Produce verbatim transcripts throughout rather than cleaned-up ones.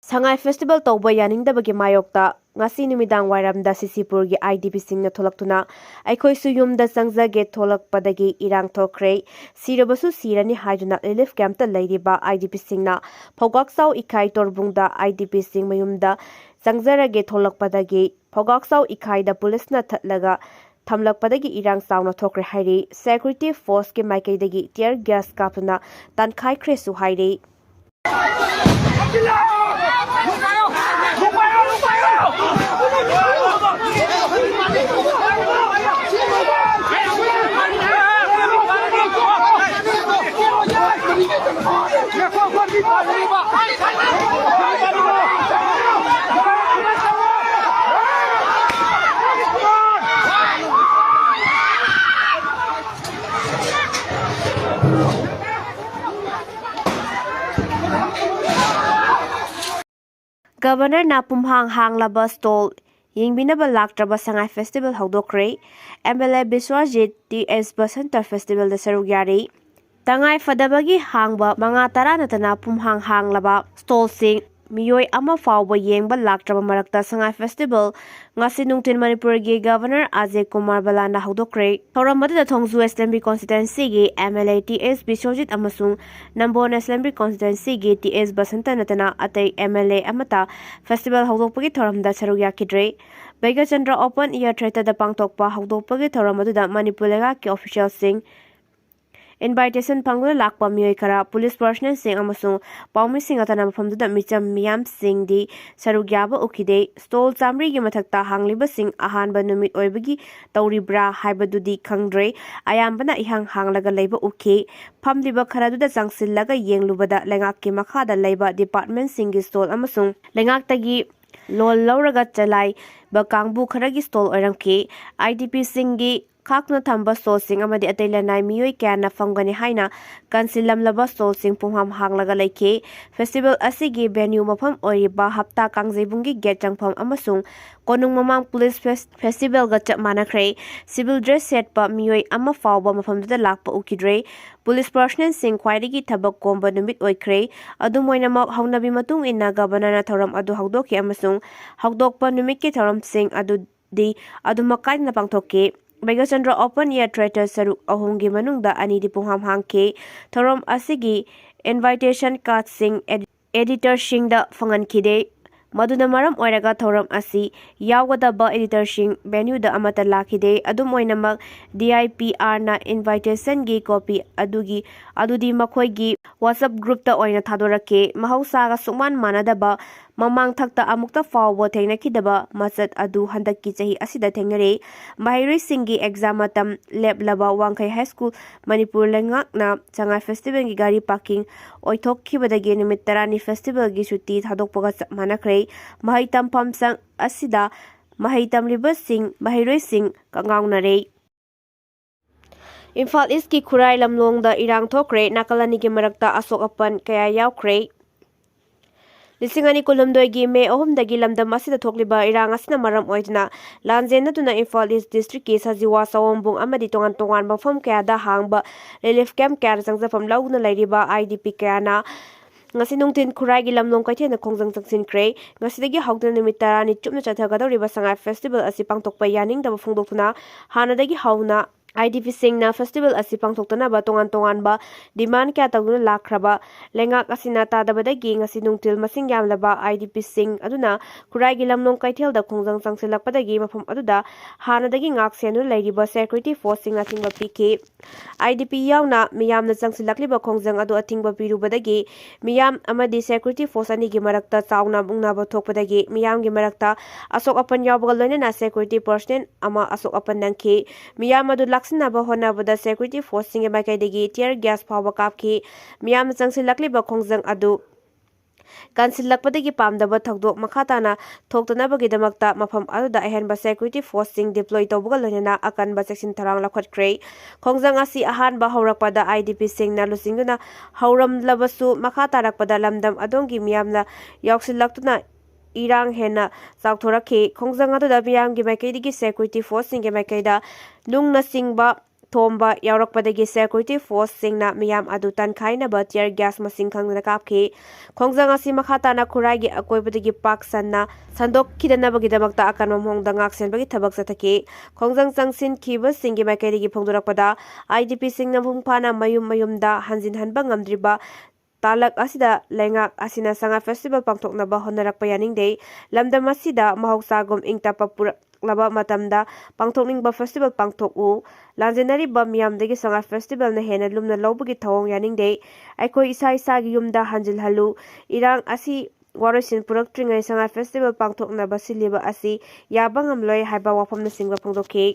ꯁꯉꯥꯏ festival ꯇꯧꯕ ꯌꯥꯅꯤꯡꯗꯕꯒꯤ ꯃꯥꯌꯣꯛꯇ ꯉꯁꯤ ꯅꯨꯃꯤꯗꯥꯡ ꯋꯥꯏꯔꯝꯗ ꯁꯤꯁꯤꯄꯨꯔꯒꯤ ꯑꯥꯏ ꯗꯤ ꯄꯤꯁꯤꯡꯅ ꯊꯣꯛꯂꯛꯇꯨꯅ ꯑꯩꯈꯣꯏꯁꯨ ꯌꯨꯝꯗ ꯆꯪꯖꯒꯦ ꯊꯣꯛꯂꯛꯄꯗꯒꯤ ꯏꯔꯥꯡ ꯊꯣꯛꯈ꯭ꯔꯦ꯫ ꯁꯤꯔꯕꯁꯨ ꯁꯤꯔꯅꯤ ꯍꯥꯏꯗꯨꯅ ꯔꯤꯂꯤꯐ ꯀꯦꯝꯞꯇ ꯂꯩꯔꯤꯕ ꯑꯥꯏ ꯗꯤ ꯄꯤꯁꯤꯡꯅ ꯐꯧꯒꯥꯛꯆꯥꯎ ꯏꯈꯥꯏ ꯇꯣꯔꯕꯨꯡꯗ ꯑꯥꯏ ꯗꯤ ꯄꯤꯁꯤꯡ ꯃꯌꯨꯝꯗ ꯆꯪꯖꯔꯒꯦ ꯊꯣꯛꯂꯛꯄꯗꯒꯤ ꯐꯧꯒꯥꯛꯆꯥꯎ ꯏꯈꯥꯏꯗ ꯄꯨꯂꯤꯁꯅ ꯊꯠꯂꯒ ꯊꯝꯂꯛꯄꯗꯒꯤ ꯏꯔꯥꯡ ꯆꯥꯎꯅ ꯊꯣꯛꯈ꯭ꯔꯦ ꯍꯥꯏꯔꯤ꯫ ꯁꯦꯀ꯭ꯌꯨꯔꯤꯇꯤ ꯐꯣꯔꯁꯀꯤ ꯃꯥꯏꯀꯩꯗꯒꯤ ꯇꯤꯌꯔ ꯒ꯭ꯌꯥꯁ ꯀꯥꯞꯇꯨꯅ ꯇꯥꯟꯈꯥꯏꯈ꯭ꯔꯦꯁꯨ ꯍꯥꯏꯔꯤ꯫ ꯒꯕꯔꯅꯔꯅ ꯄꯨꯝꯍꯥꯡ ꯍꯥꯡꯂꯕ ꯁ꯭ꯇꯣꯜ ꯌꯦꯡꯕꯤꯅꯕ ꯂꯥꯛꯇ꯭ꯔꯕ ꯁꯉꯥꯏ ꯐꯦꯁꯇꯤꯚꯦꯜ ꯍꯧꯗꯣꯛꯈ꯭ꯔꯦ꯫ M L A Biswajit T S Basanta ꯐꯦꯁꯇꯤꯚꯦꯜꯗ ꯁꯔꯨꯛ ꯌꯥꯔꯤ꯫ ꯇꯉꯥꯏ ꯐꯗꯕꯒꯤ ꯍꯥꯡꯕ ꯃꯉꯥ ꯇꯔꯥ ꯅꯠꯇꯅ ꯄꯨꯝꯍꯥꯡ ꯍꯥꯡꯂꯕ ꯁ꯭ꯇꯣꯜꯁꯤꯡ ꯃꯤꯑꯣꯏ ꯑꯃ ꯐꯥꯎꯕ ꯌꯦꯡꯕ ꯂꯥꯛꯇ꯭ꯔꯕ ꯃꯔꯛꯇ ꯁꯉꯥꯏ ꯐꯦꯁꯇꯤꯚꯦꯜ ꯉꯁꯤ ꯅꯨꯡꯊꯤꯜ ꯃꯅꯤꯄꯨꯔꯒꯤ ꯒꯕꯔꯅꯔ ꯑꯖꯌ ꯀꯨꯃꯥꯔ ꯕꯂꯥꯅ ꯍꯧꯗꯣꯛꯈ꯭ꯔꯦ꯫ ꯊꯧꯔꯝ ꯑꯗꯨꯗ ꯊꯣꯡꯖꯨ ꯑꯦꯁꯦꯝꯕ꯭ꯂꯤ ꯀꯣꯟꯁꯇꯤꯇ꯭ꯋꯦꯟꯁꯤꯒꯤ M L A T S Biswajit ꯑꯃꯁꯨꯡ ꯅꯝꯕꯣꯜ ꯑꯦꯁꯦꯝꯕ꯭ꯂꯤ ꯀꯣꯟꯁꯇꯤꯇ꯭ꯋꯦꯟꯁꯤꯒꯤ ꯇꯤ ꯑꯦꯁ ꯕꯁꯟꯇ ꯅꯠꯇꯅ ꯑꯇꯩ ꯑꯦꯝ ꯑꯦꯜ ꯑꯦ ꯑꯃꯠꯇ ꯐꯦꯁꯇꯤꯚꯦꯜ ꯍꯧꯗꯣꯛꯄꯒꯤ ꯊꯧꯔꯝꯗ ꯁꯔꯨꯛ ꯌꯥꯈꯤꯗ꯭ꯔꯦ꯫ ꯕꯩꯒꯆꯟꯗ꯭ꯔ ꯑꯣꯄꯟ ꯏꯌꯥꯔ ꯊꯤꯌꯦꯇꯔꯗ ꯄꯥꯡꯊꯣꯛꯄ ꯍꯧꯗꯣꯛꯄꯒꯤ ꯊꯧꯔꯝ ꯑꯗꯨꯗ ꯃꯅꯤꯄꯨꯔ ꯂꯩꯉꯥꯛꯀꯤ ꯑꯣꯐꯤꯁꯤꯌꯦꯜꯁꯤꯡ, ꯏꯟꯚꯥꯏꯇꯦꯁꯟ ꯐꯪꯗꯨꯅ ꯂꯥꯛꯄ ꯃꯤꯑꯣꯏ ꯈꯔ, ꯄꯨꯂꯤꯁ ꯄꯔꯁꯅꯦꯜꯁꯤꯡ ꯑꯃꯁꯨꯡ ꯄꯥꯎꯃꯤꯁꯤꯡ ꯅꯠꯇꯅ ꯃꯐꯝꯗꯨꯗ ꯃꯤꯆꯝ ꯃꯤꯌꯥꯝꯁꯤꯡꯗꯤ ꯁꯔꯨꯛ ꯌꯥꯕ ꯎꯈꯤꯗꯦ꯫ ꯁ꯭ꯇꯣꯜ ꯆꯥꯃꯔꯤꯒꯤ ꯃꯊꯛꯇ ꯍꯥꯡꯂꯤꯕꯁꯤꯡ ꯑꯍꯥꯟꯕ ꯅꯨꯃꯤꯠ ꯑꯣꯏꯕꯒꯤ ꯇꯧꯔꯤꯕ꯭ꯔꯥ ꯍꯥꯏꯕꯗꯨꯗꯤ ꯈꯪꯗ꯭ꯔꯦ꯫ ꯑꯌꯥꯝꯕꯅ ꯏꯍꯥꯡ ꯍꯥꯡꯂꯒ ꯂꯩꯕ ꯎꯈꯤ꯫ ꯐꯝꯂꯤꯕ ꯈꯔꯗꯨꯗ ꯆꯪꯁꯤꯜꯂꯒ ꯌꯦꯡꯂꯨꯕꯗ ꯂꯩꯉꯥꯛꯀꯤ ꯃꯈꯥꯗ ꯂꯩꯕ ꯗꯤꯄꯥꯔꯠꯃꯦꯟꯠꯁꯤꯡꯒꯤ ꯁ꯭ꯇꯣꯜ ꯑꯃꯁꯨꯡ ꯂꯩꯉꯥꯛꯇꯒꯤ ꯂꯣꯟ ꯂꯧꯔꯒ ꯆꯂꯥꯏꯕ ꯀꯥꯡꯕꯨ ꯈꯔꯒꯤ ꯁ꯭ꯇꯣꯜ ꯑꯣꯏꯔꯝꯈꯤ꯫ ꯑꯥꯏ ꯗꯤ ꯄꯤꯁꯤꯡꯒꯤ ꯈꯥꯛꯇꯨꯅ ꯊꯝꯕ stallꯁꯤꯡ ꯑꯃꯗꯤ ꯑꯇꯩ ꯂꯅꯥꯏ ꯃꯤꯑꯣꯏ ꯀꯌꯥꯅ ꯐꯝꯒꯅꯤ ꯍꯥꯏꯅ ꯀꯟꯁꯤꯜꯂꯝꯂꯕ stallꯁꯤꯡ ꯄꯨꯡꯍꯥꯡ ꯍꯥꯡꯂꯒ ꯂꯩꯈꯤ꯫ Festival ꯑꯁꯤꯒꯤ venue ꯃꯐꯝ ꯑꯣꯏꯔꯤꯕ ꯍꯞꯇꯥ ꯀꯥꯡꯖꯩꯕꯨꯡꯒꯤ gate ꯆꯪꯐꯝ ꯑꯃꯁꯨꯡ ꯀꯣꯅꯨꯡ ꯃꯃꯥꯡ police fes-, festivalꯒ ꯆꯞ ꯃꯥꯟꯅꯈ꯭ꯔꯦ꯫ Civil dress ꯁꯦꯠꯄ ꯃꯤꯑꯣꯏ ꯑꯃ ꯐꯥꯎꯕ ꯃꯐꯝꯗꯨꯗ ꯂꯥꯛꯄ ꯎꯈꯤꯗ꯭ꯔꯦ꯫ Police personnelꯁꯤꯡ ꯈ꯭ꯋꯥꯏꯗꯒꯤ ꯊꯕꯛ ꯀꯣꯝꯕ ꯅꯨꯃꯤꯠ ꯑꯣꯏꯈ꯭ꯔꯦ꯫ ꯑꯗꯨꯝ ꯑꯣꯏꯅꯃꯛ, ꯍꯧꯅꯕꯤ ꯃꯇꯨꯡ ꯏꯟꯅ Governorꯅ ꯊꯧꯔꯝ ꯑꯗꯨ ꯍꯧꯗꯣꯛꯈꯤ ꯑꯃꯁꯨꯡ ꯍꯧꯗꯣꯛꯄ ꯅꯨꯃꯤꯠꯀꯤ ꯊꯧꯔꯝꯁꯤꯡ ꯑꯗꯨꯗꯤ ꯑꯗꯨꯃꯛ ꯀꯥꯏꯗꯅ ꯄꯥꯡꯊꯣꯛꯈꯤ꯫ ꯕꯩꯒ꯭ꯌꯥꯆꯟꯗ꯭ꯔ Open Air Theatre ꯁꯔꯨꯛ ꯑꯍꯨꯝꯒꯤ ꯃꯅꯨꯡꯗ ꯑꯅꯤꯗꯤ ꯄꯨꯡꯍꯥꯡ ꯍꯥꯡꯈꯤ꯫ ꯊꯧꯔꯝ ꯑꯁꯤꯒꯤ invitation cardꯁꯤꯡ ed-, editorꯁꯤꯡꯗ ꯐꯪꯍꯟꯈꯤꯗꯦ꯫ ꯃꯗꯨꯅ ꯃꯔꯝ ꯑꯣꯏꯔꯒ ꯊꯧꯔꯝ ꯑꯁꯤ ꯌꯥꯎꯒꯗꯕ editorꯁꯤꯡ venueꯗ ꯑꯃꯠꯇ ꯂꯥꯛꯈꯤꯗꯦ꯫ ꯑꯗꯨꯝ ꯑꯣꯏꯅꯃꯛ, DIPRꯅ invitationꯒꯤ copy ꯑꯗꯨꯒꯤ, ꯑꯗꯨꯗꯤ ꯃꯈꯣꯏꯒꯤ WhatsApp groupꯇ ꯑꯣꯏꯅ ꯊꯥꯗꯣꯔꯛꯈꯤ꯫ ꯃꯍꯧꯁꯥꯒ ꯁꯨꯛꯃꯥꯟ ꯃꯥꯟꯅꯗꯕ, ꯃꯃꯥꯡꯊꯛꯇ ꯑꯃꯨꯛꯇ ꯐꯥꯎꯕ ꯊꯦꯡꯅꯈꯤꯗꯕ ꯃꯆꯠ ꯑꯗꯨ ꯍꯟꯗꯛꯀꯤ ꯆꯍꯤ ꯑꯁꯤꯗ ꯊꯦꯡꯅꯔꯦ꯫ ꯃꯍꯩꯔꯣꯏꯁꯤꯡꯒꯤ exam ꯃꯇꯝ ꯂꯦꯞꯂꯕ ꯋꯥꯡꯈꯩ High School ꯃꯅꯤꯄꯨꯔ ꯂꯩꯉꯥꯛꯅ ꯁꯉꯥꯏ festivalꯒꯤ ꯒꯥꯔꯤ parking ꯑꯣꯏꯊꯣꯛꯈꯤꯕꯗꯒꯤ ꯅꯨꯃꯤꯠ ꯇꯔꯥꯅꯤ festivalꯒꯤ ꯁꯨꯇꯤ ꯊꯥꯗꯣꯛꯄꯒ ꯆꯞ ꯃꯥꯟꯅꯈ꯭ꯔꯦ꯫ ꯃꯍꯩ ꯇꯝꯐꯝ ꯁꯪ ꯑꯁꯤꯗ ꯃꯍꯩ ꯇꯝꯂꯤꯕꯁꯤꯡ, ꯃꯍꯩꯔꯣꯏꯁꯤꯡ ꯀꯉꯥꯎꯅꯔꯦ꯫ ꯏꯝꯐꯥꯜ Eastꯀꯤ ꯈꯨꯔꯥꯏ ꯂꯝꯂꯣꯡꯗ ꯏꯔꯥꯡ ꯊꯣꯛꯈ꯭ꯔꯦ꯫ ꯅꯥꯀꯜ ꯑꯅꯤꯒꯤ ꯃꯔꯛꯇ ꯑꯁꯣꯛ ꯑꯄꯟ ꯀꯌꯥ ꯌꯥꯎꯈ꯭ꯔꯦ꯫ ꯂꯤꯁꯤꯡ ꯑꯅꯤ ꯀꯨꯟꯍꯨꯝꯗꯣꯏꯒꯤ ꯃꯦ ꯑꯍꯨꯝꯗꯒꯤ ꯂꯝꯗꯝ ꯑꯁꯤꯗ ꯊꯣꯛꯂꯤꯕ ꯏꯔꯥꯡ ꯑꯁꯤꯅ ꯃꯔꯝ ꯑꯣꯏꯗꯨꯅ ꯂꯥꯟꯖꯦꯟꯅꯗꯨꯅ ꯏꯝꯐꯥꯜ East districtꯀꯤ ꯁꯖꯤꯋꯥ, ꯁꯑꯣꯝꯕꯨꯡ ꯑꯃꯗꯤ ꯇꯣꯉꯥꯟ ꯇꯣꯉꯥꯟꯕ ꯃꯐꯝ ꯀꯌꯥꯗ ꯍꯥꯡꯕ relief camp ꯀꯌꯥꯗ ꯆꯪꯖꯐꯝ ꯂꯧꯗꯨꯅ ꯂꯩꯔꯤꯕ IDP ꯀꯌꯥꯅ ꯉꯁꯤ ꯅꯨꯡꯊꯤꯜ ꯈꯨꯔꯥꯏꯒꯤ ꯂꯝꯂꯣꯡ ꯀꯩꯊꯦꯜꯗ ꯈꯣꯡꯖꯪ ꯆꯪꯁꯤꯟꯈ꯭ꯔꯦ꯫ ꯉꯁꯤꯗꯒꯤ ꯍꯧꯗꯨꯅ ꯅꯨꯃꯤꯠ ꯇꯔꯥꯅꯤ ꯆꯨꯞꯅ ꯆꯠꯊꯒꯗꯧꯔꯤꯕ ꯁꯉꯥꯏ festival ꯑꯁꯤ ꯄꯥꯡꯊꯣꯛꯄ ꯌꯥꯅꯤꯡꯗꯕ ꯐꯣꯡꯗꯣꯛꯇꯨꯅ ꯍꯥꯟꯅꯗꯒꯤ ꯍꯧꯅ IDPꯁꯤꯡꯅ festival ꯑꯁꯤ ꯄꯥꯡꯊꯣꯛꯇꯅꯕ ꯇꯣꯉꯥꯟ ꯇꯣꯉꯥꯟꯕ demand ꯀꯌꯥ ꯇꯧꯗꯨꯅ ꯂꯥꯛꯈ꯭ꯔꯕ ꯂꯩꯉꯥꯛ ꯑꯁꯤꯅ ꯇꯥꯗꯕꯗꯒꯤ ꯉꯁꯤ ꯅꯨꯡꯊꯤꯜ ꯃꯁꯤꯡ ꯌꯥꯝꯂꯕ IDPꯁꯤꯡ ꯑꯗꯨꯅ ꯈꯨꯔꯥꯏꯒꯤ ꯂꯝꯂꯣꯡ ꯀꯩꯊꯦꯜꯗ ꯈꯣꯡꯖꯪ ꯆꯪꯁꯤꯜꯂꯛꯄꯗꯒꯤ ꯃꯐꯝ ꯑꯗꯨꯗ ꯍꯥꯟꯅꯗꯒꯤ ꯉꯥꯛ ꯁꯦꯟꯗꯨꯅ ꯂꯩꯔꯤꯕ security forceꯁꯤꯡꯅ ꯑꯊꯤꯡꯕ ꯄꯤꯈꯤ꯫ IDP ꯌꯥꯎꯅ ꯃꯤꯌꯥꯝꯅ ꯆꯪꯁꯤꯜꯂꯛꯂꯤꯕ ꯈꯣꯡꯖꯪ ꯑꯗꯨ ꯑꯊꯤꯡꯕ ꯄꯤꯔꯨꯕꯗꯒꯤ ꯃꯤꯌꯥꯝ ꯑꯃꯗꯤ security force ꯑꯅꯤꯒꯤ ꯃꯔꯛꯇ ꯆꯥꯎꯅ ꯃꯨꯛꯅꯕ ꯊꯣꯛꯄꯗꯒꯤ ꯃꯤꯌꯥꯝꯒꯤ ꯃꯔꯛꯇ ꯑꯁꯣꯛ ꯑꯄꯟ ꯌꯥꯎꯕꯒ ꯂꯣꯏꯅꯅ security personnel ꯑꯃ ꯑꯁꯣꯛ ꯑꯄꯟ ꯅꯪꯈꯤ꯫ ꯃꯤꯌꯥꯝ ꯑꯗꯨ ꯂꯥꯛꯁꯤꯟꯅꯕ ꯍꯣꯠꯅꯕꯗ security forceꯁꯤꯡꯒꯤ ꯃꯥꯏꯀꯩꯗꯒꯤ tear gas ꯐꯥꯎꯕ ꯀꯥꯞꯈꯤ꯫ ꯃꯤꯌꯥꯝꯅ ꯆꯪꯁꯤꯜꯂꯛꯂꯤꯕ ꯈꯣꯡꯖꯪ ꯑꯗꯨ ꯀꯟꯁꯤꯜꯂꯛꯄꯗꯒꯤ ꯄꯥꯝꯗꯕ ꯊꯧꯗꯣꯛ ꯃꯈꯥ ꯇꯥꯅ ꯊꯣꯛꯇꯅꯕꯒꯤꯗꯃꯛꯇ ꯃꯐꯝ ꯑꯗꯨꯗ ꯑꯍꯦꯟꯕ security forceꯁꯤꯡ deploy ꯇꯧꯕꯒ ꯂꯣꯏꯅꯅ ꯑꯀꯟꯕ ꯆꯦꯛꯁꯤꯟ ꯊꯧꯔꯥꯡ ꯂꯧꯈꯠꯈ꯭ꯔꯦ꯫ ꯈꯣꯡꯖꯪ ꯑꯁꯤ ꯑꯍꯥꯟꯕ ꯍꯧꯔꯛꯄꯗ IDPꯁꯤꯡꯅ ꯂꯨꯆꯤꯡꯗꯨꯅ ꯍꯧꯔꯝꯂꯕꯁꯨ, ꯃꯈꯥ ꯇꯥꯔꯛꯄꯗ ꯂꯝꯗꯝ ꯑꯗꯣꯝꯒꯤ ꯃꯤꯌꯥꯝꯅ ꯌꯥꯎꯁꯤꯜꯂꯛꯇꯨꯅ ꯏꯔꯥꯡ ꯍꯦꯟꯅ ꯆꯥꯎꯊꯣꯔꯛꯈꯤ꯫ ꯈꯣꯡꯖꯪ ꯑꯗꯨꯗ ꯃꯤꯌꯥꯝꯒꯤ ꯃꯥꯏꯀꯩꯗꯒꯤ security forceꯁꯤꯡꯒꯤ ꯃꯥꯏꯀꯩꯗ ꯅꯨꯡꯅꯆꯤꯡꯕ ꯊꯣꯝꯕ ꯌꯥꯎꯔꯛꯄꯗꯒꯤ security forceꯁꯤꯡꯅ ꯃꯤꯌꯥꯝ ꯑꯗꯨ ꯇꯟꯈꯥꯏꯅꯕ tear gas ꯃꯁꯤꯡ ꯈꯪꯗꯅ ꯀꯥꯞꯈꯤ꯫ ꯈꯣꯡꯖꯪ ꯑꯁꯤ ꯃꯈꯥ ꯇꯥꯅ ꯈꯨꯔꯥꯏꯒꯤ ꯑꯀꯣꯏꯕꯗꯒꯤ ꯄꯥꯛ ꯁꯟꯅ ꯁꯟꯗꯣꯛꯈꯤꯗꯅꯕꯒꯤꯗꯃꯛꯇ ꯑꯀꯟꯕ ꯃꯑꯣꯡꯗ ꯉꯥꯛꯁꯦꯟꯕꯒꯤ ꯊꯕꯛ ꯆꯠꯊꯈꯤ꯫ ꯈꯣꯡꯖꯪ ꯆꯪꯁꯤꯟꯈꯤꯕꯁꯤꯡꯒꯤ ꯃꯥꯏꯀꯩꯗꯒꯤ ꯐꯣꯡꯗꯣꯔꯛꯄꯗ, IDPꯁꯤꯡꯅ ꯃꯄꯨꯡ ꯐꯥꯅ ꯃꯌꯨꯝ ꯃꯌꯨꯝꯗ ꯍꯟꯖꯤꯟꯍꯟꯕ ꯉꯝꯗ꯭ꯔꯤꯕ ꯇꯥꯂꯛ ꯑꯁꯤꯗ ꯂꯩꯉꯥꯛ ꯑꯁꯤꯅ ꯁꯉꯥꯏ festival ꯄꯥꯡꯊꯣꯛꯅꯕ ꯍꯣꯠꯅꯔꯛꯄ ꯌꯥꯅꯤꯡꯗꯦ꯫ ꯂꯝꯗꯝ ꯑꯁꯤꯗ ꯃꯍꯧꯁꯥꯒꯨꯝ ꯏꯪ ꯇꯞꯄ ꯄꯨꯔꯛꯂꯕ ꯃꯇꯝꯗ ꯄꯥꯡꯊꯣꯛꯅꯤꯡꯕ festival ꯄꯥꯡꯊꯣꯛꯎ꯫ ꯂꯥꯟꯖꯦꯟꯅꯔꯤꯕ ꯃꯤꯌꯥꯝꯗꯒꯤ ꯁꯉꯥꯏ festivalꯅ ꯍꯦꯟꯅ ꯂꯨꯝꯅ ꯂꯧꯕꯒꯤ ꯊꯧꯑꯣꯡ ꯌꯥꯅꯤꯡꯗꯦ꯫ ꯑꯩꯈꯣꯏ ꯏꯁꯥ ꯏꯁꯥꯒꯤ ꯌꯨꯝꯗ ꯍꯟꯖꯤꯜꯍꯜꯂꯨ꯫ ꯏꯔꯥꯡ ꯑꯁꯤ ꯋꯥꯔꯣꯏꯁꯤꯟ ꯄꯨꯔꯛꯇ꯭ꯔꯤꯉꯩ ꯁꯉꯥꯏ festival ꯄꯥꯡꯊꯣꯛꯅꯕ ꯁꯤꯜꯂꯤꯕ ꯑꯁꯤ ꯌꯥꯕ ꯉꯝꯂꯣꯏ ꯍꯥꯏꯕ ꯋꯥꯐꯝꯅꯆꯤꯡꯕ ꯐꯣꯡꯗꯣꯛꯈꯤ꯫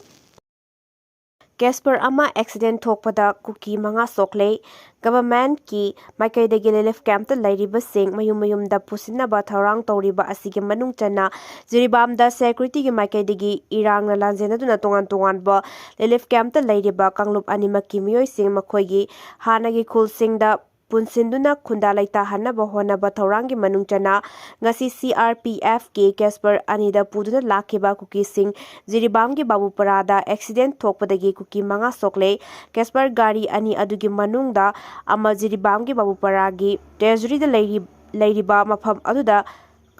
Casper ꯑꯃ accident ꯊꯣꯛꯄꯗ ꯀꯨꯀꯤ ꯃꯉꯥ ꯁꯣꯛꯂꯦ꯫ Governmentꯀꯤ ꯃꯥꯏꯀꯩꯗꯒꯤ relief campꯇ ꯂꯩꯔꯤꯕꯁꯤꯡ ꯃꯌꯨꯝ ꯃꯌꯨꯝꯗ ꯄꯨꯁꯤꯟꯅꯕ ꯊꯧꯔꯥꯡ ꯇꯧꯔꯤꯕ ꯑꯁꯤꯒꯤ ꯃꯅꯨꯡ ꯆꯟꯅ ꯖꯤꯔꯤꯕꯥꯝꯗ securityꯒꯤ ꯃꯥꯏꯀꯩꯗꯒꯤ ꯏꯔꯥꯡꯅ ꯂꯥꯟꯖꯦꯟꯅꯗꯨꯅ ꯇꯣꯉꯥꯟ ꯇꯣꯉꯥꯟꯕ relief campꯇ ꯂꯩꯔꯤꯕ ꯀꯥꯡꯂꯨꯞ ꯑꯅꯤꯃꯛꯀꯤ ꯃꯤꯑꯣꯏꯁꯤꯡ ꯃꯈꯣꯏꯒꯤ ꯍꯥꯟꯅꯒꯤ ꯈꯨꯜꯁꯤꯡꯗ ꯄꯨꯟꯁꯤꯟꯗꯨꯅ ꯈꯨꯟꯗꯥ ꯂꯩꯇꯥꯍꯟꯅꯕ ꯍꯣꯠꯅꯕ ꯊꯧꯔꯥꯡꯒꯤ ꯃꯅꯨꯡ ꯆꯟꯅ ꯉꯁꯤ CRPFꯀꯤ Casper ꯑꯅꯤꯗ ꯄꯨꯗꯨꯅ ꯂꯥꯛꯈꯤꯕ ꯀꯨꯀꯤꯁꯤꯡ ꯖꯤꯔꯤꯕꯥꯝꯒꯤ ꯕꯥꯕꯨꯄꯔꯥꯗ accident ꯊꯣꯛꯄꯗꯒꯤ ꯀꯨꯀꯤ ꯃꯉꯥ ꯁꯣꯛꯂꯦ꯫ Casper ꯒꯥꯔꯤ ꯑꯅꯤ ꯑꯗꯨꯒꯤ ꯃꯅꯨꯡꯗ ꯑꯃ ꯖꯤꯔꯤꯕꯥꯝꯒꯤ ꯕꯥꯕꯨꯄꯔꯥꯒꯤ treasuryꯗ ꯂꯩꯔꯤ-, ꯂꯩꯔꯤꯕ ꯃꯐꯝ ꯑꯗꯨꯗ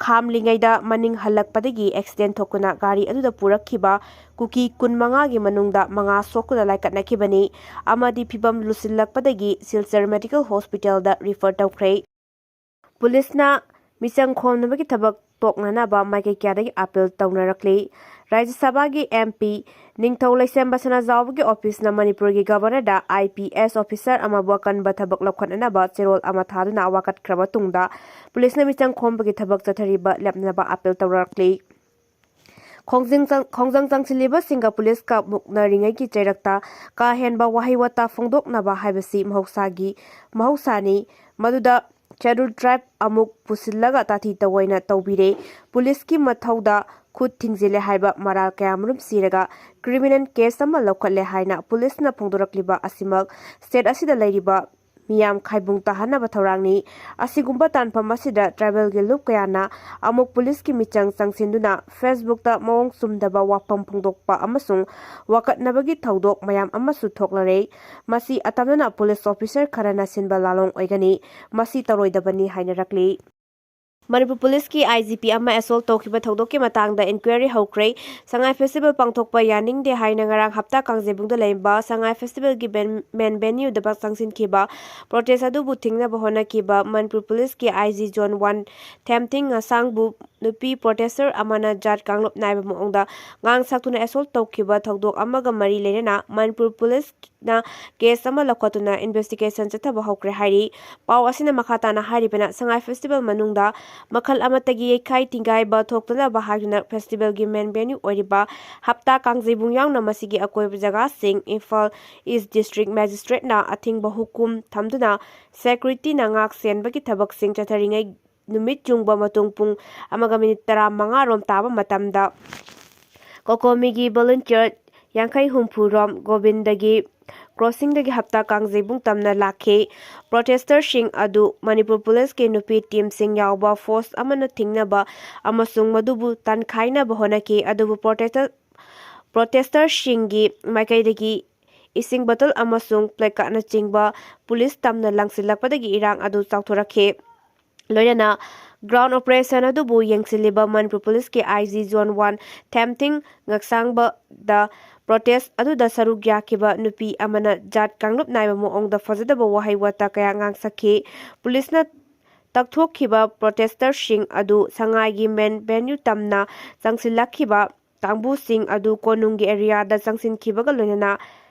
ꯈꯥꯝꯂꯤꯉꯩꯗ ꯃꯅꯤꯡ ꯍꯜꯂꯛꯄꯗꯒꯤ accident ꯊꯣꯛꯇꯨꯅ ꯒꯥꯔꯤ ꯑꯗꯨꯗ ꯄꯨꯔꯛꯈꯤꯕ ꯀꯨꯀꯤ ꯀꯨꯟꯃꯉꯥꯒꯤ ꯃꯅꯨꯡꯗ ꯃꯉꯥ ꯁꯣꯛꯇꯨꯅ ꯂꯥꯏꯀꯠꯅꯈꯤꯕꯅꯤ ꯑꯃꯗꯤ ꯐꯤꯚꯝ ꯂꯨꯁꯤꯜꯂꯛꯄꯗꯒꯤ ꯁꯤꯜꯆꯔ medical hospitalꯗ refer ꯇꯧꯈ꯭ꯔꯦ꯫ ꯄꯨꯂꯤꯁꯅ ꯃꯤꯆꯪ ꯈꯣꯝꯅꯕꯒꯤ ꯊꯕꯛ ꯇꯣꯛꯅꯅꯕ ꯃꯥꯏꯀꯩ ꯀꯌꯥꯗꯒꯤ appeal ꯇꯧꯅꯔꯛꯂꯤ꯫ ꯔꯥꯖ꯭ꯌ ꯁꯚꯥꯒꯤ MP ꯅꯤꯡꯊꯧ ꯂꯩꯁꯦꯝꯕ ꯁꯅꯥꯖꯥꯎꯕꯒꯤ officeꯅ ꯃꯅꯤꯄꯨꯔꯒꯤ governorꯗ IPS officer ꯑꯃꯕꯨ ꯑꯀꯟꯕ ꯊꯕꯛ ꯂꯧꯈꯠꯅꯅꯕ ꯆꯦꯔꯣꯜ ꯑꯃ ꯊꯥꯗꯨꯅ ꯋꯥꯀꯠꯈ꯭ꯔꯕ ꯇꯨꯡꯗ, ꯄꯨꯂꯤꯁꯅ ꯃꯤꯆꯪ ꯈꯣꯝꯕꯒꯤ ꯊꯕꯛ ꯆꯠꯊꯔꯤꯕ ꯂꯦꯞꯅꯕ appeal ꯇꯧꯔꯛꯂꯤ꯫ ꯈꯣꯡꯖꯪ ꯆꯪ-, ꯈꯣꯡꯖꯪ ꯆꯪꯁꯤꯜꯂꯤꯕꯁꯤꯡꯒ ꯄꯨꯂꯤꯁꯀ ꯃꯨꯛꯅꯔꯤꯉꯩꯒꯤ ꯆꯩꯔꯛꯇ ꯀꯥ ꯍꯦꯟꯕ ꯋꯥꯍꯩ ꯋꯥꯇꯥ ꯐꯣꯡꯗꯣꯛꯅꯕ ꯍꯥꯏꯕꯁꯤ ꯃꯍꯧꯁꯥꯒꯤ, ꯃꯍꯧꯁꯥꯅꯤ꯫ ꯃꯗꯨꯗ Scheduled Tribe ꯑꯃꯨꯛ ꯄꯨꯁꯤꯜꯂꯒ ꯇꯥꯊꯤ ꯇꯧꯑꯣꯏꯅ ꯇꯧꯕꯤꯔꯦ꯫ ꯄꯨꯂꯤꯁꯀꯤ ꯃꯊꯧꯗ ꯈꯨꯠ ꯊꯤꯡꯖꯤꯜꯂꯦ ꯍꯥꯏꯕ ꯃꯔꯥꯜ ꯀꯌꯥꯃꯔꯨꯝ ꯁꯤꯔꯒ criminal case ꯑꯃ ꯂꯧꯈꯠꯂꯦ ꯍꯥꯏꯅ ꯄꯨꯂꯤꯁꯅ ꯐꯣꯡꯗꯣꯔꯛꯂꯤꯕ ꯑꯁꯤꯃꯛ state ꯑꯁꯤꯗ ꯂꯩꯔꯤꯕ ꯃꯤꯌꯥꯝ ꯈꯥꯏꯕꯨꯡ ꯇꯥꯍꯟꯅꯕ ꯊꯧꯔꯥꯡꯅꯤ꯫ ꯑꯁꯤꯒꯨꯝꯕ ꯇꯥꯟꯐꯝ ꯑꯁꯤꯗ tribal ꯒꯤ ꯂꯨꯞ ꯀꯌꯥꯅ ꯑꯃꯨꯛ ꯄꯨꯂꯤꯁꯀꯤ ꯃꯤꯆꯪ ꯆꯪꯁꯤꯟꯗꯨꯅ Facebook ꯇ ꯃꯑꯣꯡ ꯆꯨꯝꯗꯕ ꯋꯥꯐꯝ ꯐꯣꯡꯗꯣꯛꯄ ꯑꯃꯁꯨꯡ ꯋꯥꯀꯠꯅꯕꯒꯤ ꯊꯧꯗꯣꯛ ꯃꯌꯥꯝ ꯑꯃꯁꯨ ꯊꯣꯛꯂꯔꯦ꯫ ꯃꯁꯤ ꯑꯇꯝꯅꯅ ꯄꯨꯂꯤꯁ officer ꯈꯔꯅ ꯁꯤꯟꯕ ꯂꯥꯂꯣꯡ ꯑꯣꯏꯒꯅꯤ꯫ ꯃꯁꯤ ꯇꯧꯔꯣꯏꯗꯕꯅꯤ ꯍꯥꯏꯅꯔꯛꯂꯤ꯫ ꯃꯅꯤꯄꯨꯔ ꯄꯨꯂꯤꯁꯀꯤ I G P ꯑꯃ assault ꯇꯧꯈꯤꯕ ꯊꯧꯗꯣꯛꯀꯤ ꯃꯇꯥꯡꯗ inquiry ꯍꯧꯈ꯭ꯔꯦ꯫ ꯁꯉꯥꯏ festival ꯄꯥꯡꯊꯣꯛꯄ ꯌꯥꯅꯤꯡꯗꯦ ꯍꯥꯏꯅ ꯉꯔꯥꯡ ꯍꯞꯇꯥ ꯀꯥꯡꯖꯩꯕꯨꯡꯗ ꯂꯩꯔꯝꯕ ꯁꯉꯥꯏ festival ꯒꯤ ꯕꯦꯟ-, main venue ꯗ ꯆꯪꯁꯤꯟꯈꯤꯕ protest ꯑꯗꯨꯕꯨ ꯊꯤꯡꯅꯕ ꯍꯣꯠꯅꯈꯤꯕ ꯃꯅꯤꯄꯨꯔ ꯄꯨꯂꯤꯁꯀꯤ I G Zone One ꯊꯦꯝꯊꯤꯡ ꯉꯁꯥꯡꯕꯨ ꯅꯨꯄꯤ protester ꯑꯃꯅ ꯖꯥꯠ ꯀꯥꯡꯂꯨꯞ ꯅꯥꯏꯕ ꯃꯑꯣꯡꯗ ꯉꯥꯡ ꯁꯛꯇꯨꯅ assault ꯇꯧꯈꯤꯕ ꯊꯧꯗꯣꯛ ꯑꯃꯒ ꯃꯔꯤ ꯂꯩꯅꯅ ꯃꯅꯤꯄꯨꯔ ꯄꯨꯂꯤꯁꯅ case ꯑꯃ ꯂꯧꯈꯠꯇꯨꯅ investigation ꯆꯠꯊꯕ ꯍꯧꯈ꯭ꯔꯦ ꯍꯥꯏꯔꯤ꯫ ꯄꯥꯎ ꯑꯁꯤꯅ ꯃꯈꯥ ꯇꯥꯅ ꯍꯥꯏꯔꯤꯕꯅ, ꯁꯉꯥꯏ festival ꯃꯅꯨꯡꯗ ꯃꯈꯜ ꯑꯃꯠꯇꯒꯤ ꯌꯩꯈꯥꯏ ꯊꯤꯡꯒꯥꯏꯕ ꯊꯣꯛꯇꯅꯕ ꯍꯥꯏꯗꯨꯅ festival ꯒꯤ main venue ꯑꯣꯏꯔꯤꯕ ꯍꯞꯇꯥ ꯀꯥꯡꯖꯩꯕꯨꯡ ꯌꯥꯎꯅ ꯃꯁꯤꯒꯤ ꯑꯀꯣꯏꯕ ꯖꯒꯥꯁꯤꯡ, ꯏꯝꯐꯥꯜ East District Magistrate ꯅ ꯑꯊꯤꯡꯕ ꯍꯨꯀꯨꯝ ꯊꯝꯗꯨꯅ security ꯅ ꯉꯥꯛ ꯁꯦꯟꯕꯒꯤ ꯊꯕꯛꯁꯤꯡ ꯆꯠꯊꯔꯤꯉꯩ ꯅꯨꯃꯤꯠ ꯌꯨꯡꯕ ꯃꯇꯨꯡ ꯄꯨꯡ ꯑꯃꯒ minute ꯇꯔꯥꯃꯉꯥ ꯔꯣꯝ ꯇꯥꯕ ꯃꯇꯝꯗ ꯀꯣꯀꯣꯃꯤꯒꯤ volunteer ꯌꯥꯡꯈꯩ ꯍꯨꯝꯐꯨ ꯔꯣꯝ ꯒꯣꯕꯤꯟꯗꯒꯤ crossing ꯗꯒꯤ ꯍꯞꯇꯥ ꯀꯥꯡꯖꯩꯕꯨꯡ ꯇꯝꯅ ꯂꯥꯛꯈꯤ꯫ Protester ꯁꯤꯡ ꯑꯗꯨ ꯃꯅꯤꯄꯨꯔ ꯄꯨꯂꯤꯁꯀꯤ ꯅꯨꯄꯤ team ꯁꯤꯡ ꯌꯥꯎꯕ force ꯑꯃꯅ ꯊꯤꯡꯅꯕ ꯑꯃꯁꯨꯡ ꯃꯗꯨꯕꯨ ꯇꯥꯟꯈꯥꯏꯅꯕ ꯍꯣꯠꯅꯈꯤ, ꯑꯗꯨꯕꯨ protester, protester ꯁꯤꯡꯒꯤ ꯃꯥꯏꯀꯩꯗꯒꯤ ꯏꯁꯤꯡ bottle ꯑꯃꯁꯨꯡ placard ꯅꯆꯤꯡꯕ ꯄꯨꯂꯤꯁ ꯇꯝꯅ ꯂꯪꯁꯤꯜꯂꯛꯄꯗꯒꯤ ꯏꯔꯥꯡ ꯑꯗꯨ ꯆꯥꯎꯊꯣꯔꯛꯈꯤ꯫ ꯂꯣꯏꯅꯅ ground operation ꯑꯗꯨꯕꯨ ꯌꯦꯡꯁꯤꯜꯂꯤꯕ ꯃꯅꯤꯄꯨꯔ ꯄꯨꯂꯤꯁꯀꯤ I G Zone One ꯊꯦꯝꯊꯤꯡ ꯉꯛꯁꯥꯡꯕꯗ protest ꯑꯗꯨꯗ ꯁꯔꯨꯛ ꯌꯥꯈꯤꯕ ꯅꯨꯄꯤ ꯑꯃꯅ ꯖꯥꯠ ꯀꯥꯡꯂꯨꯞ ꯅꯥꯏꯕ ꯃꯑꯣꯡꯗ ꯐꯖꯗꯕ ꯋꯥꯍꯩ ꯋꯥꯇꯥ ꯀꯌꯥ ꯉꯥꯡꯁꯛꯈꯤ꯫ ꯄꯨꯂꯤꯁꯅ ꯇꯛꯊꯣꯛꯈꯤꯕ protester ꯁꯤꯡ ꯑꯗꯨ ꯁꯉꯥꯏꯒꯤ main venue ꯇꯝꯅ ꯆꯪꯁꯤꯜꯂꯛꯈꯤꯕ ꯀꯥꯡꯕꯨꯁꯤꯡ ꯑꯗꯨ ꯀꯣꯅꯨꯡꯒꯤ area ꯗ ꯆꯪꯁꯤꯟꯈꯤꯕꯒ ꯂꯣꯏꯅꯅ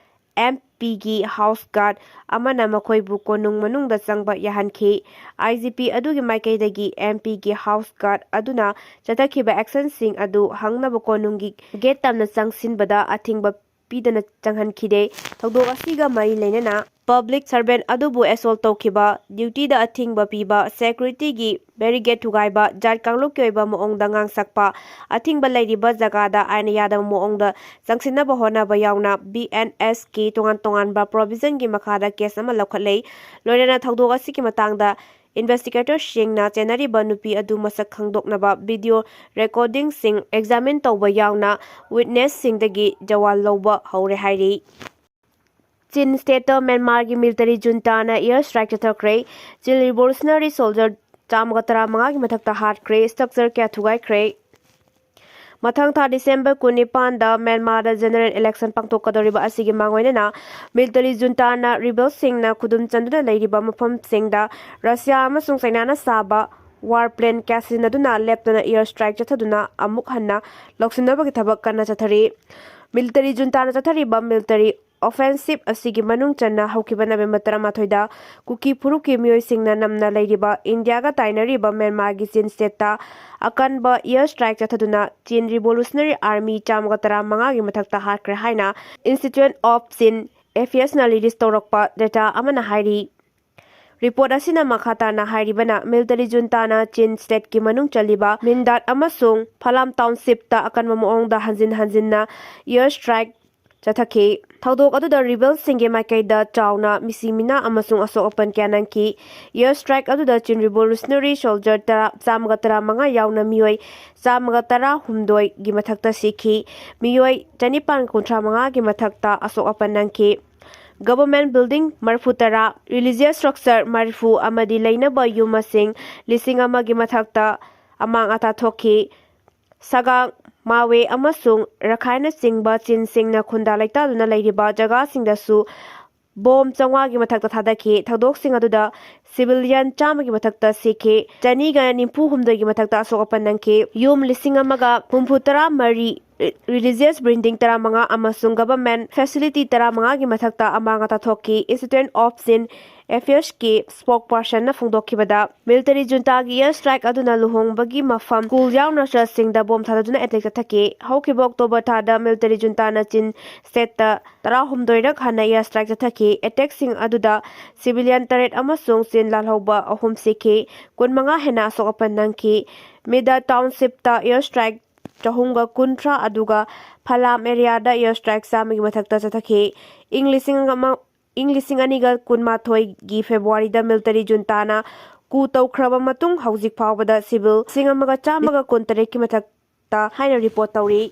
M P ꯒꯤ house guard ꯑꯃꯅ ꯃꯈꯣꯏꯕꯨ ꯀꯣꯅꯨꯡ ꯃꯅꯨꯡꯗ ꯆꯪꯕ ꯌꯥꯍꯟꯈꯤ꯫ I G P ꯑꯗꯨꯒꯤ ꯃꯥꯏꯀꯩꯗꯒꯤ M P ꯒꯤ house guard ꯑꯗꯨꯅ ꯆꯠꯊꯈꯤꯕ action ꯁꯤꯡ ꯑꯗꯨ ꯍꯪꯅꯕ ꯀꯣꯅꯨꯡꯒꯤ gate ꯇꯝꯅ ꯆꯪꯁꯤꯟꯕꯗ ꯑꯊꯤꯡꯕ ꯄꯤꯗꯅ ꯆꯪꯍꯟꯈꯤꯗꯦ꯫ ꯊꯧꯗꯣꯛ ꯑꯁꯤꯒ ꯃꯔꯤ ꯂꯩꯅꯅ public servant ꯑꯗꯨꯕꯨ assault ꯇꯧꯈꯤꯕ, duty ꯗ ꯑꯊꯤꯡꯕ ꯄꯤꯕ, security ꯒꯤ barricade ꯊꯨꯒꯥꯏꯕ, ꯖꯥꯠ ꯀꯥꯡꯂꯨꯞꯀꯤ ꯑꯣꯏꯕ ꯃꯑꯣꯡꯗ ꯉꯥꯡꯁꯛꯄ, ꯑꯊꯤꯡꯕ ꯂꯩꯔꯤꯕ ꯖꯒꯥꯗ ꯑꯥꯏꯟꯅ ꯌꯥꯗꯕ ꯃꯑꯣꯡꯗ ꯆꯪꯁꯤꯟꯅꯕ ꯍꯣꯠꯅꯕ ꯌꯥꯎꯅ B N S ꯀꯤ ꯇꯣꯉꯥꯟ ꯇꯣꯉꯥꯟꯕ provision ꯒꯤ ꯃꯈꯥꯗ case ꯑꯃ ꯂꯧꯈꯠꯂꯦ꯫ ꯂꯣꯏꯅꯅ ꯊꯧꯗꯣꯛ ꯑꯁꯤꯒꯤ ꯃꯇꯥꯡꯗ investigator ꯁꯤꯡꯅ ꯆꯦꯟꯅꯔꯤꯕ ꯅꯨꯄꯤ ꯑꯗꯨ ꯃꯁꯛ ꯈꯪꯗꯣꯛꯅꯕ video recording ꯁꯤꯡ examine ꯇꯧꯕ ꯌꯥꯎꯅ witness ꯁꯤꯡꯗꯒꯤ ꯖꯋꯥꯜ ꯂꯧꯕ ꯍꯧꯔꯦ ꯍꯥꯏꯔꯤ꯫ ꯆꯤꯟ state ꯇ ꯃ꯭ꯌꯥꯟꯃꯥꯔꯒꯤ military junta ꯅ air strike ꯆꯠꯊꯈ꯭ꯔꯦ꯫ ꯆꯤꯟ revolutionary soldier ꯆꯥꯝꯃꯒ ꯇꯔꯥꯃꯉꯥꯒꯤ ꯃꯊꯛꯇ ꯍꯥꯠꯈ꯭ꯔꯦ, structure ꯀꯌꯥ ꯊꯨꯒꯥꯏꯈ꯭ꯔꯦ꯫ ꯃꯊꯪ ꯊꯥ December ꯀꯨꯟꯅꯤꯄꯥꯟꯗ ꯃ꯭ꯌꯥꯟꯃꯥꯔꯗ general election ꯄꯥꯡꯊꯣꯛꯀꯗꯧꯔꯤꯕ ꯑꯁꯤꯒꯤ ꯃꯥꯡꯑꯣꯏꯅꯅ military junta ꯅ rebel ꯁꯤꯡꯅ ꯈꯨꯗꯨꯝ ꯆꯟꯗꯨꯅ ꯂꯩꯔꯤꯕ ꯃꯐꯝꯁꯤꯡꯗ ꯔꯁꯤꯌꯥ ꯑꯃꯁꯨꯡ ꯆꯩꯅꯥꯅ ꯁꯥꯕ war plane ꯀꯌꯥ ꯁꯤꯖꯤꯟꯅꯗꯨꯅ ꯂꯦꯞꯇꯅ air strike ꯆꯠꯊꯗꯨꯅ ꯑꯃꯨꯛ ꯍꯟꯅ ꯂꯧꯁꯤꯟꯅꯕꯒꯤ ꯊꯕꯛ ꯀꯟꯅ ꯆꯠꯊꯔꯤ꯫ Military junta ꯅ ꯆꯠꯊꯔꯤꯕ military offensive ꯑꯁꯤꯒꯤ ꯃꯅꯨꯡ ꯆꯟꯅ ꯍꯧꯈꯤꯕ November ꯇꯔꯥꯃꯥꯊꯣꯏꯗ ꯀꯨꯀꯤ ꯐꯨꯔꯨꯞꯀꯤ ꯃꯤꯑꯣꯏꯁꯤꯡꯅ ꯅꯝꯅ ꯂꯩꯔꯤꯕ ꯏꯟꯗꯤꯌꯥꯒ ꯇꯥꯏꯅꯔꯤꯕ ꯃ꯭ꯌꯥꯟꯃꯥꯔꯒꯤ ꯆꯤꯟ state ꯇ ꯑꯀꯟꯕ air strike ꯆꯠꯊꯗꯨꯅ Chin Revolutionary Army ꯆꯥꯝꯃꯒ ꯇꯔꯥꯃꯉꯥꯒꯤ ꯃꯊꯛꯇ ꯍꯥꯠꯈ꯭ꯔꯦ ꯍꯥꯏꯅ Institute of Chin Affairs ꯅ release ꯇꯧꯔꯛꯄ data ꯑꯃꯅ ꯍꯥꯏꯔꯤ꯫ Report ꯑꯁꯤꯅ ꯃꯈꯥ ꯇꯥꯅ ꯍꯥꯏꯔꯤꯕꯅ, military junta ꯅ Chin state ꯀꯤ ꯃꯅꯨꯡ ꯆꯜꯂꯤꯕ ꯃꯤꯟꯗꯥꯠ ꯑꯃꯁꯨꯡ ꯐꯂꯥꯝ township ꯇ ꯑꯀꯟꯕ ꯃꯑꯣꯡꯗ ꯍꯟꯖꯤꯟ ꯍꯟꯖꯤꯟꯅ air strike ꯆꯠꯊꯈꯤ꯫ ꯊꯧꯗꯣꯛ ꯑꯗꯨꯗ rebel ꯁꯤꯡꯒꯤ ꯃꯥꯏꯀꯩꯗ ꯆꯥꯎꯅ ꯃꯤꯁꯤ ꯃꯤꯅꯥ ꯑꯃꯁꯨꯡ ꯑꯁꯣꯛ ꯑꯄꯟ ꯀꯌꯥ ꯅꯪꯈꯤ꯫ Air strike ꯑꯗꯨꯗ Chin revolutionary soldier ꯇꯔꯥ, ꯆꯥꯝꯃꯒ ꯇꯔꯥꯃꯉꯥ ꯌꯥꯎꯅ ꯃꯤꯑꯣꯏ ꯆꯥꯝꯃꯒ ꯇꯔꯥꯍꯨꯝꯗꯣꯏꯒꯤ ꯃꯊꯛꯇ ꯁꯤꯈꯤ꯫ ꯃꯤꯑꯣꯏ ꯆꯅꯤꯄꯥꯟ ꯀꯨꯟꯊ꯭ꯔꯥ ꯃꯉꯥꯒꯤ ꯃꯊꯛꯇ ꯑꯁꯣꯛ ꯑꯄꯟ ꯅꯪꯈꯤ꯫ Government building ꯃꯔꯤꯐꯨ ꯇꯔꯥ, religious structure ꯃꯔꯤꯐꯨ ꯑꯃꯗꯤ ꯂꯩꯅꯕ ꯌꯨꯝ ꯃꯁꯤꯡ ꯂꯤꯁꯤꯡ ꯑꯃꯒꯤ ꯃꯊꯛꯇ ꯑꯃꯥꯡ ꯑꯇꯥ ꯊꯣꯛꯈꯤ꯫ ꯁꯒꯥꯡ, ꯃꯥꯋꯦ ꯑꯃꯁꯨꯡ ꯔꯈꯥꯏꯅꯆꯤꯡꯕ ꯆꯤꯟꯁꯤꯡꯅ ꯈꯨꯟꯗꯥ ꯂꯩꯇꯥꯗꯨꯅ ꯂꯩꯔꯤꯕ ꯖꯒꯥꯁꯤꯡꯗꯁꯨ ꯕꯣꯝ ꯆꯥꯝꯃꯉꯥꯒꯤ ꯃꯊꯛꯇ ꯊꯥꯗꯈꯤ꯫ ꯊꯧꯗꯣꯛꯁꯤꯡ ꯑꯗꯨꯗ civilian ꯆꯥꯝꯃꯒꯤ ꯃꯊꯛꯇ ꯁꯤꯈꯤ, ꯆꯅꯤꯒ ꯅꯤꯐꯨ ꯍꯨꯝꯗꯣꯏꯒꯤ ꯃꯊꯛꯇ ꯑꯁꯣꯛ ꯑꯄꯟ ꯅꯪꯈꯤ꯫ ꯌꯨꯝ ꯂꯤꯁꯤꯡ ꯑꯃꯒ ꯍꯨꯝꯐꯨ ꯇꯔꯥ ꯃꯔꯤ, religious building ꯇꯔꯥꯃꯉꯥ ꯑꯃꯁꯨꯡ government facility ꯇꯔꯥꯃꯉꯥꯒꯤ ꯃꯊꯛꯇ ꯑꯃꯥꯡ ꯑꯇꯥ ꯊꯣꯛꯈꯤ꯫ Institute of Chin ꯑꯦꯐꯤꯌꯔꯁꯀꯤ ꯁ꯭ꯄꯣꯛꯄꯔꯁꯟꯅ ꯐꯣꯡꯗꯣꯛꯈꯤꯕꯗ, ꯃꯤꯂꯤꯇꯔꯤ ꯖꯨꯟꯇꯥꯒꯤ ꯑꯦꯌꯔ ꯁ꯭ꯇ꯭ꯔꯥꯏꯛ ꯑꯗꯨꯅ ꯂꯨꯍꯣꯡꯕꯒꯤ ꯃꯐꯝ ꯁ꯭ꯀꯨꯜ ꯌꯥꯎꯅ ꯆꯔꯆꯁꯤꯡꯗ ꯕꯣꯝ ꯊꯥꯗꯗꯨꯅ ꯑꯦꯇꯦꯛ ꯆꯠꯊꯈꯤ꯫ ꯍꯧꯈꯤꯕ ꯑꯣꯛꯇꯣꯕꯔ ꯊꯥꯗ ꯃꯤꯂꯤꯇꯔꯤ ꯖꯨꯟꯇꯥꯅ ꯆꯤꯟ ꯁ꯭ꯇꯦꯠꯇ ꯇꯔꯥꯍꯨꯝꯗꯣꯏꯔꯛ ꯍꯟꯅ ꯑꯦꯌꯔ ꯁ꯭ꯇ꯭ꯔꯥꯏꯛ ꯆꯠꯊꯈꯤ꯫ ꯑꯦꯇꯦꯛꯁꯤꯡ ꯑꯗꯨꯗ ꯁꯤꯚꯤꯂꯤꯌꯟ ꯇꯔꯦꯠ ꯑꯃꯁꯨꯡ ꯆꯤꯟ ꯂꯥꯜꯍꯧꯕ ꯑꯍꯨꯝ ꯁꯤꯈꯤ, ꯀꯨꯟꯃꯉꯥ ꯍꯦꯟꯅ ꯑꯁꯣꯛ ꯑꯄꯟ ꯅꯪꯈꯤ꯫ ꯃꯤꯗ ꯇꯥꯎꯟꯁꯤꯞꯇ ꯑꯦꯌꯔ ꯁ꯭ꯇ꯭ꯔꯥꯏꯛ ꯆꯍꯨꯝꯒ ꯀꯨꯟꯊ꯭ꯔꯥ, ꯑꯗꯨꯒ ꯐꯂꯥꯝ ꯑꯦꯔꯤꯌꯥꯗ ꯑꯦꯌꯔ ꯁ꯭ꯇ꯭ꯔꯥꯏꯛ ꯆꯥꯝꯃꯒꯤ ꯃꯊꯛꯇ ꯆꯠꯊꯈꯤ꯫ ꯏꯪ ꯂꯤꯁꯤꯡ ꯑꯃ, ꯏꯪ ꯂꯤꯁꯤꯡ ꯑꯅꯤꯒ ꯀꯨꯟꯃꯥꯊꯣꯏꯒꯤ ꯐꯦꯕ꯭ꯔꯨꯋꯥꯔꯤꯗ ꯃꯤꯂꯤꯇꯔꯤ ꯖꯨꯟꯇꯥꯅ ꯀꯨ ꯇꯧꯈ꯭ꯔꯕ ꯃꯇꯨꯡ ꯍꯧꯖꯤꯛ ꯐꯥꯎꯕꯗ ꯁꯤꯚꯤꯜ ꯂꯤꯁꯤꯡ ꯑꯃꯒ ꯆꯥꯝꯃꯒ ꯀꯨꯟꯇꯔꯦꯠꯀꯤ ꯃꯊꯛꯇ ꯍꯥꯏꯅ ꯔꯤꯄꯣꯔꯠ ꯇꯧꯔꯤ꯫